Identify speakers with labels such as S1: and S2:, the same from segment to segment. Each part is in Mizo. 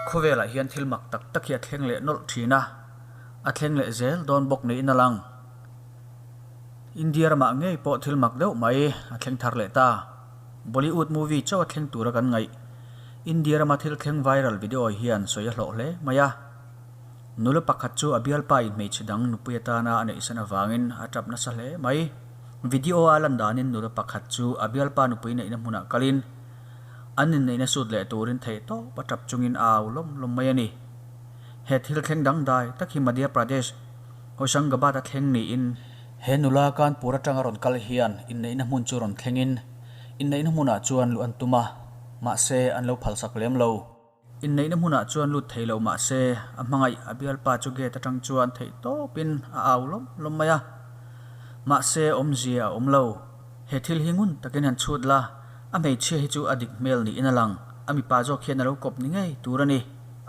S1: Khawvelah hian thil mak tak tak hi a thleng leh nawlh thin a, a thleng leh zel dawn bawk niin a lang. India ramah ngei pawh thil mak deuh mai a thleng thar leh ta. Bollywood movie chauh a thleng tura kan ngaih. India rama thil thleng viral video hian sawi a hlawh hle mai a. Nula pakhat chu a bialpa in hmeichhe dang nupui atana a neihsan avangin a tap nasa hle mai. Video a lan danin nula pakhat chu a bialpa nupui neihna hmunah kalin an inneihna sut leh turin theih tawp a tap chungin a au lawm lawm mai a ni. He thil thleng dangdai tak hi Madhya Pradesh, Hoshangabad a thleng niin, He nula Kanpur atanga rawn kal hian inneihna hmun chu rawn thlengin inneihna hmunah chuan luh an tum a, mahse an lo phalsak lem lo. Inneihna hmunah chuan lut thei lo mah se, a hmangaih a bialpa chu gate atang chuan theih tawpin a au lawm lawm mai a. Mahse, awmzia a awm lo. He thil hi ngun takin han chhut la, a hmeichhia hi chu a dik hmel niin a lang. A mipa zawk hian a lo kawp ni ngei tur a ni.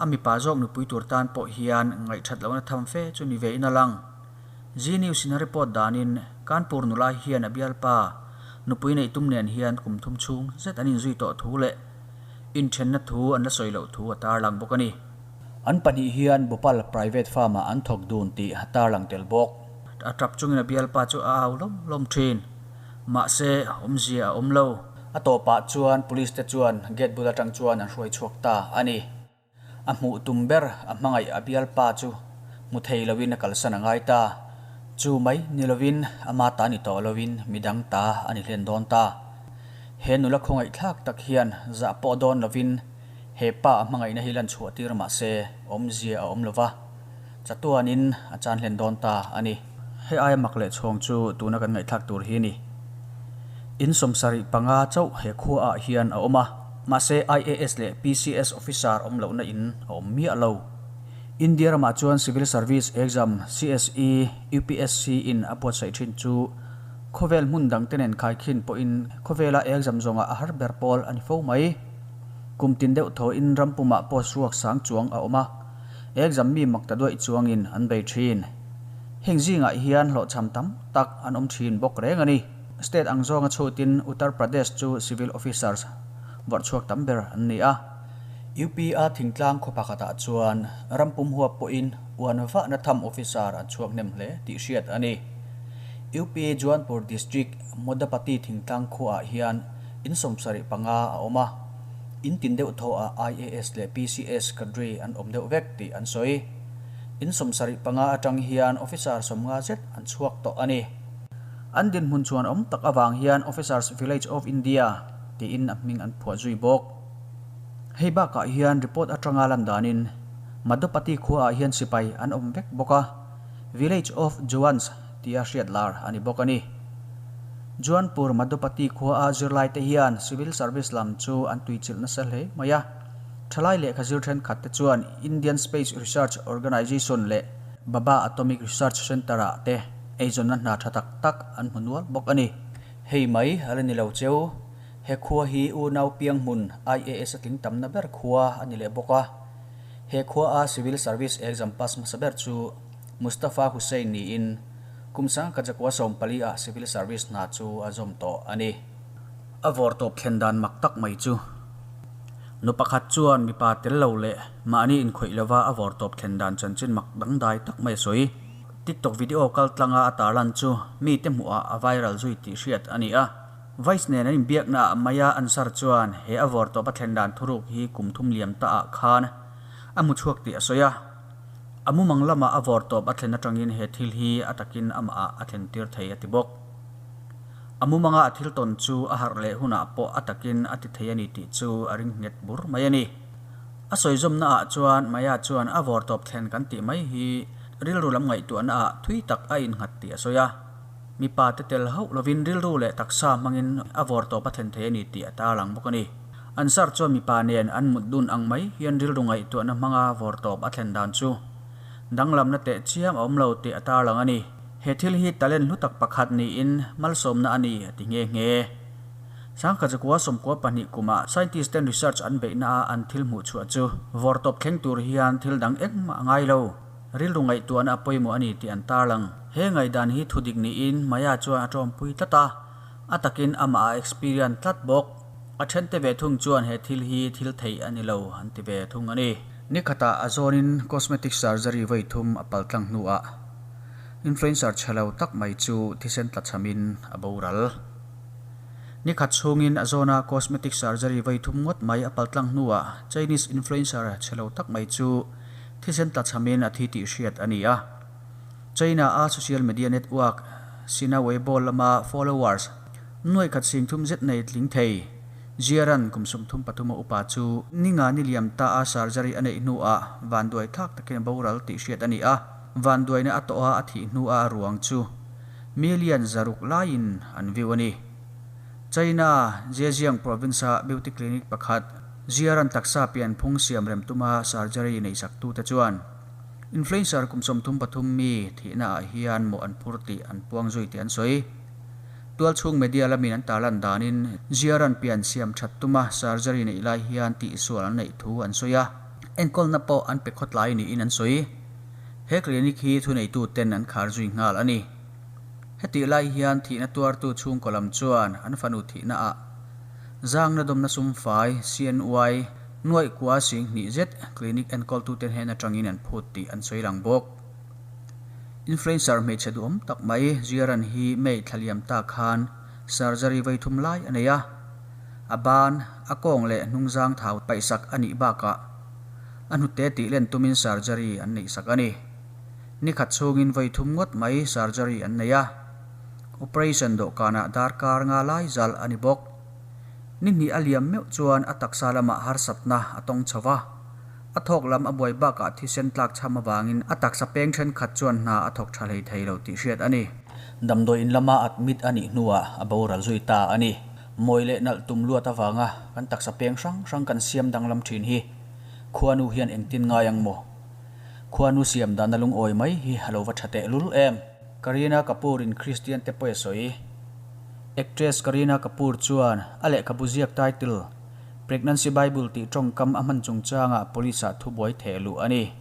S1: A mipa zawk nupui tur tan pawh hian ngaihthat lohna tham fe chu ni ve in a lang. Zee News in a report danin, Kanpur nula hian a bialpa nupui neih tum nen hian kum thum chhung zet an inzui tawh thu leh, Inthenna thu an la sawi loh thu a tarlang bawk a ni. An pahnih hian Bhopal private farm ah an thawk dun tih a tarlang tel bawk. A tap chungin a bialpa chu a au lawm lawm thin. Mahse, awmzia a awm lo. A tawpah chuan police te chuan gate bul atang chuan an hruai chhuak ta a ni. A hmuh tum ber a hmangaih a bialpa chu hmu thei loin a kalsan a ngai ta. Chu mai ni lovin ama ta ni tawh loin midang ta a ni hlen dawn ta. He nula khawngaihthlak tak hian zah pawh dawn lovin he pa a hmangaihna hi lan chhuah tir mah se awmzia a awm lova, chatuanin a chan hlen dawn ta a ni. He aia mak leh chhawng chu tuna kan ngaihthlak tur hi a ni. In 75 chauh he khua ah hian a awm a, mahse IAS leh PCS officer awm lohna in a awm miah lo. India ramah chuan Civil Service Exam, CSE, UPSC in a buatsaih thin chu khawvel hmun dang te nen khaikhin pawhin khawvela exam zawngah a har ber pawl a ni fo mai. Kum tin deuh thawhin ram pumah post ruak sang chuang a awm a, exam mi mak ta duaih chuangin an bei thin. Heng zingah hian hlawhchham tam tak an awm thin bawk reng a ni. State ang zawnga chhutin Uttar Pradesh chu civil officers vawrh chhuak tam ber an ni a. UP a thingtlang khaw pakhatah chuan ram pum huap pawhin uan vahna tham officer an chhuak hnem hle tih hriat a ni. UP Jaunpur District Modapati thingtlang khuaah hian in 75 a awm a, in tin deuh thawhah IAS leh PCS cadre an awm deuh vek tih an sawi. In 75 atang hian officer 50 zet an chhuak tawh a ni. An dinhmun chuan awm tak avang hian Officers Village of India tiin a hming an phuah zui bawk. Hei bakah hian report atanga lan danin Madhopati khuaah hian sipai an awm vek bawk a, Village of Jawans tia hriat lar a ni bawk a ni. Jaunpur Madhopati khuaa zirlaite hian civil service lam chu an tuichilh nasa hle mai a. Thalai lehkha zir thenkhat te chuan Indian Space Research Organisation leh Bhabha Atomic Research Centre-ah te eizawnna hna tha tak tak an hmu nual bawk a ni. Hei mai a la ni lo cheu. He khua hi unau piang hmun IAS a tling tamna ber khua a ni leh bawk a. He khua a Civil Service exam pass hmasa ber chu Mustafa Hussain niin kum sangkhajakua 14 ah Civil Service hna chu a zawm tawh a ni. A vawrtawp thlen dan mak tak mai chu nu pakhat chuan mipa tel lo leh mahni inkhawih lova a vawrtawp thlen dan chanchin mak dangdai tak mai a sawi. TikTok video kal tlanga a tarlan chu mite hmuhah a viral zui tih hriat a ni a. Vice nen an inbiakna ah Maya Ansar chuan he a vawrtawp a thlen dan thuruk hi kum thum liam ta ah khan a hmu chhuak tih a sawi a. A mumang lamah a vawrtawp a thlen atangin he thil hi a takin amah ah a thlen tir thei a ti bawk. A mumanga a thil tawn chu a harh leh hunah pawh a takin a ti thei a ni tih chu a ring nghet bur mai a ni. A sawizawmna ah chuan Maya chuan a vawrtawp thlen kan tih mai hi rilru lam ngaihtuahna ah thui tak a innghat tih a sawi a. Mipa te tel hauh lovin rilru leh taksa hmangin a vawrtawp a thlen thei a ni tih a tarlang bawk a ni. Ansar chuan mipa nen an mut dun ang mai hian rilru ngaihtuahna hmanga vawrtawp a thlen dan chu danglamna teh chiam a awm lo tih a tarlang a ni. He thil hi talent hlu tak pakhat niin malsawmna a ni a ti nghe nghe. Sangkhajakua 92 kumah scientist ten research an beihna a an thil hmuh chhuah chu vawrtawp thleng tur hian thil dang engmah a ngai lo. Rilru ngaihtuahna a pawimawh a ni tih an tarlang. He ngaihdan hi thudik niin Maya chuan a tawmpui tlat a, a takin amah a experience tlat bawk. A thente ve thung chuan he thil hi thil theih a ni lo an ti ve thung a ni. Ni khatah a zawnin cosmetic surgery vawi thum a paltlang hnuah influencer chhe lo tak mai chu thisen tlachhamin a boral. Ni khat chhungin a zawna cosmetic surgery vawi thum ngawt mai a paltlang hnuah Chinese influencer chhe lo tak mai chu thisen tlachhamin a thi tih hriat a ni a. China-a social media network Sina Weibo lama followers nuaih khat 30,000 zet nei tling thei Jiaran kum 33 a upa chu ninga ni liam ta a surgery a neih hnuah vanduai thlak takin a boral tih hriat a ni a, vanduaina a tawh a a thih hnua a ruang chu million 600 laiin an view a ni. China Zhejiang province-a beauty clinic pakhat Jiaran taksa pianphung siam rem tuma surgery neihsaktute chuan Influencer kum 33 mi thihna ah hian mawh an phur tih an puang zui tih an sawi. Tualchhung media lamin an tarlan danin Ziaran pian siam that tuma surgery neih lai hian tihsual an neih thu an sawi a, enkawlna pawh an pe khawtlai niin an sawi. He clinic hi thuneitu ten an khar zui nghal a ni. Hetih lai hian thihna tuartu chhungkaw lam chuan an fanu thihna ah zangna dawmna sumfai, CNY, Nuaih kua 2000 zet clinic enkawltute hnen atangin an phut tih an sawi lang bawk. Influencer hmeichhe duhawm tak mai Ziaran hi May thla liam ta khan surgery vawi thum lai a nei a. A ban, a kawng leh hnungzang thau paihsak a nih bakah a hnute tih len tumin surgery an neihsak a ni. Ni khat chhungin vawi thum ngawt mai surgery an nei a. Operation dawhkanah darkar nga lai zal a ni bawk. Ni hnih a liam meuh chuan a taksa lamah harsatna a tawng chho va, a thawk lam a buai bakah thisen tlak chham avangin a taksa peng thenkhat chuan hna a thawk tha hlei thei lo tih hriat a ni. Damdawi in lama admit a nih hnuah a boral zui ta a ni. Mawi leh nalh tum luat avanga kan taksa peng hrang hrang kan siam danglam thin hi khuanu hian engtin ngai ang maw? Khuanu siam dana lungawi mai hi a lo va tha tehlul em? Kareena Kapoor in Christian te pawi a sawi. Actress Kareena Kapoor chuan a lehkhabu ziak title Pregnancy Bible tih tawngkam a hman chungchangah police ah thubuai theh luh a ni.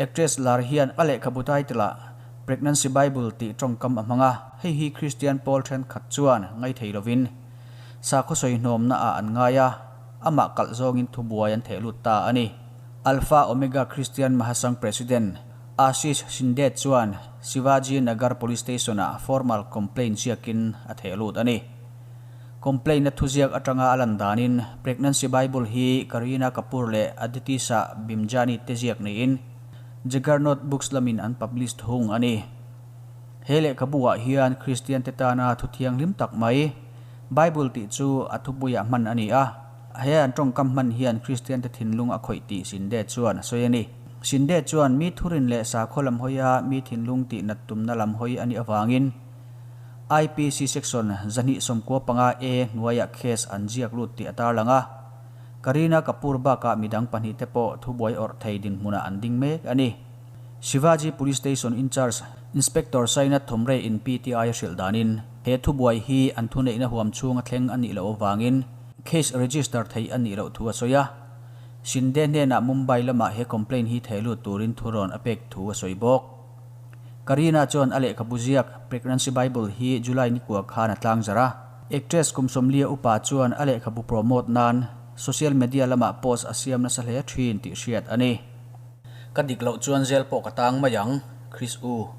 S1: Actress lar hian a lehkhabu title ah Pregnancy Bible tih tawngkam a hmang a, hei hi Christian pawl thenkhat chuan ngaithei lovin sakhaw sawi hnawmna ah an ngai a, amah kalh zawngin thubuai an theh lut ta a ni. Alpha Omega Christian Mahasangh President Ashish Shinde chuan Shivaji Nagar Police Station-ah formal complaint ziakin a theh lut a ni. Complaint-na thuziak atanga a lan danin Pregnancy Bible hi Kareena Kapoor leh Aditi Shah Bhimjani te ziak niin Juggernaut Books lamin an published hung a ni. He lehkhabu-ah hian Kristian te tana thu thianghlim tak mai Bible tih chu a thupuiah hman a ni a. He an tawngkam hman hian Kristiante thinlung a khawih tih Shinde chuan a sawi a ni. Shinde chuan mi thurin leh sakhaw lam hawia mi thinlung tih nat tumna lam hawi a nih avangin IPC Section 295 A hnuaiah case an ziak lut tih a tarlang a. Kareena Kapoor bakah midang pahnihte pawh thubuai awrh thei dinhmunah an ding mek a ni. Shivaji Police Station in-charge Inspector Sainath Thomre in PTI a hrilh danin he thubuai hi an thuneihna huam chhunga thleng a nih loh avangin case register theih a nih loh thu a sawi a. Shinde hnenah Mumbai lamah he complaint hi theh lut turin thu rawn a pek thu a sawi bawk. Kareena chuan a lehkhabu ziak Pregnancy Bible hi July nikua khan a tlang zarh a. Actress kum 40 upa chuan a lehkhabu promote nan social media lamah post a siam nasa hle thin tih hriat a ni. Ka dik loh chuan zel pawh ka tang mai ang, Chris U.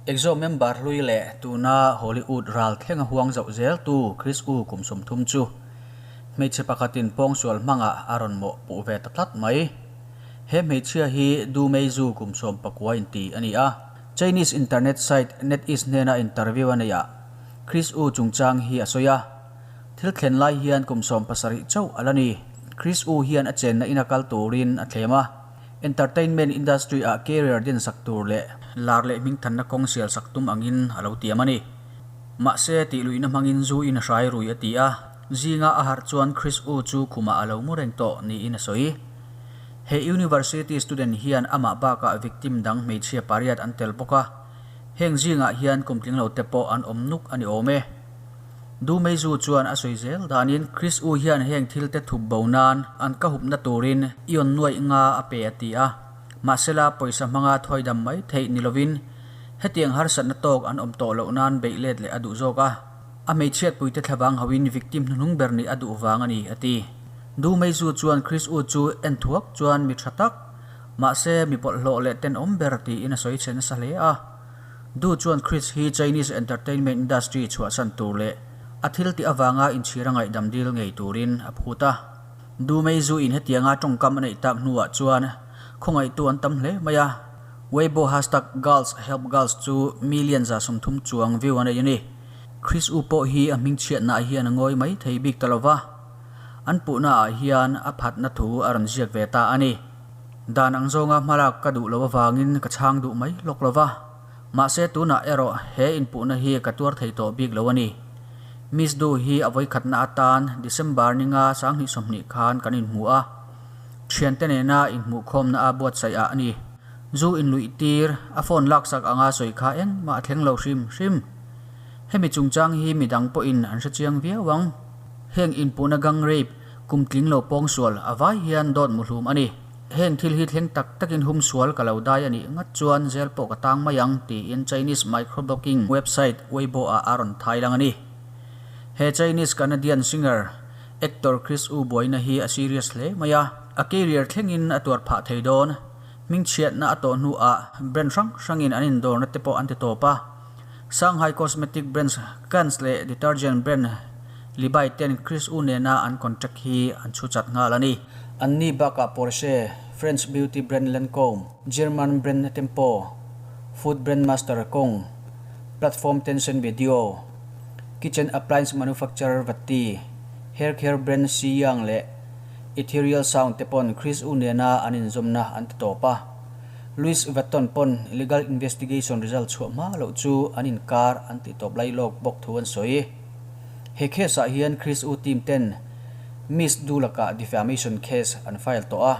S1: Exo member hlui leh tuna Hollywood ral thlenga huang zauh zel tu Chris U kum 30 chu hmeichhe pakhatin pawngsual hmangah a rawn mawh puh ve ta tlat mai. He hmeichhia hi Du Meizu kum 19 inti a ni a. Chinese internet site NetEase hnena interview a neihah Chris U chungchang hi a sawi a. Thil thlen lai hian kum 17 chauh a la ni. Chris U hian a chenna ina kal turin a thlem a, entertainment industry ah career din sak tur leh lar leh hmingthanna kawng sial sak tum angin a lo tiam a ni. Mahse, tih luihna hmangin zu in a hrai rui a ti a, zinga a harh chuan Chris U chu khumah a lo mu reng tawh niin a sawi. He university student hian amah bakah victim dang hmeichhia pariat an tel bawk a, heng zingah hian kum tling lo te pawh an awm nuk a ni awm e. Du Meizu chuan a sawi zel danin Chris U hian heng thil te thup bo nan an ka hupna turin Ion nuaih nga a pe a ti a. Mahsela pawisa hmanga thuaidam mai theih ni lovin hetiang harsatna tawk an awm tawh loh nan beih let leh a duh zawk a. A hmeichhiatpuite thlavang hauhin victim hnuhnung ber nih a duh vang a ni a ti. Du Meizu chuan Chris Wu chu en thuak chuan mi tha tak, mahse mi bawlhhlawh leh tenawm ber tiin a sawi chhe nasa hle a. Du chuan Chris hi Chinese entertainment industry chhuahsan tur leh a thil tih avanga inchhira ngaihdam dil ngei turin a phut a. Du Meizu in hetianga tawngkam a neih tak hnuah chuan khawngaihtu an tam hle mai a. Weibo hashtag girls help girls chu million 30 chuang view a nei a ni. Chris Wu pawh hi a hmingchhiatnaah hian a ngawi mai thei bik ta lo va. An puhnaah hian a phatna thu a rawn ziak ve ta a ni. Dan ang zawnga hmalak ka duh lo avangin ka chhang duh mai lawk lo va. Mahse tunah erawh he inpuhna hi ka tuar thei tawh bik lo a ni. Miss Du hi a vawikhatna atan December ninga 2020 khan kan inhmu a. Thiante nena inhmuhkhawmna a buatsaih ah a ni. Zu inluih tir, a phone laksak anga sawi kha engmah a thleng lo hrim hrim. Hemi chungchang hi midang pawhin an hrechiang viau ang. Heng inpuhna gang rape, kum tling lo pawngsual a vai hian dawt muhlum a ni. Heng thil hi thleng tak takin humsual ka lo dai a nih ngat chuan zel pawh ka tang mai ang tiin Chinese microblogging website Weibo ah a rawn thai lang a ni. He Chinese Canadian singer, actor Chris Wu buaina hi a serious hle mai a, a career thlengin a tuar phah thei dawn. Hmingchhiatna a tawh hnuah brand hrang hrangin an indawrna te pawh an ti tawp a. Shanghai cosmetic brands Kans leh detergent brand Libai ten Chris Wu nena an contract hi an chhu chat nghal a ni. Anni bakah Porsche, French beauty brand Lancome, German brand Tempo, food brand Master Kong, platform Tencent Video, kitchen appliance manufacturer Vatti, hair care brand Si Yang leh Ethereal Sound te pawn Chris Wu nena an inzawmna an ti tawp a. Louis Vuitton pawn legal investigation result chhuah hma loh chu an inkar an tih tawp lai lawk bawk thu an sawi. He case ah hian Chris Wu team ten Miss Du lakah defamation case an file tawh a,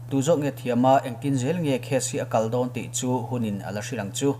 S1: tu zawk nge thiama engtin zel nge case hi a kal dawn tih chu hunin a la hrilh ang chu.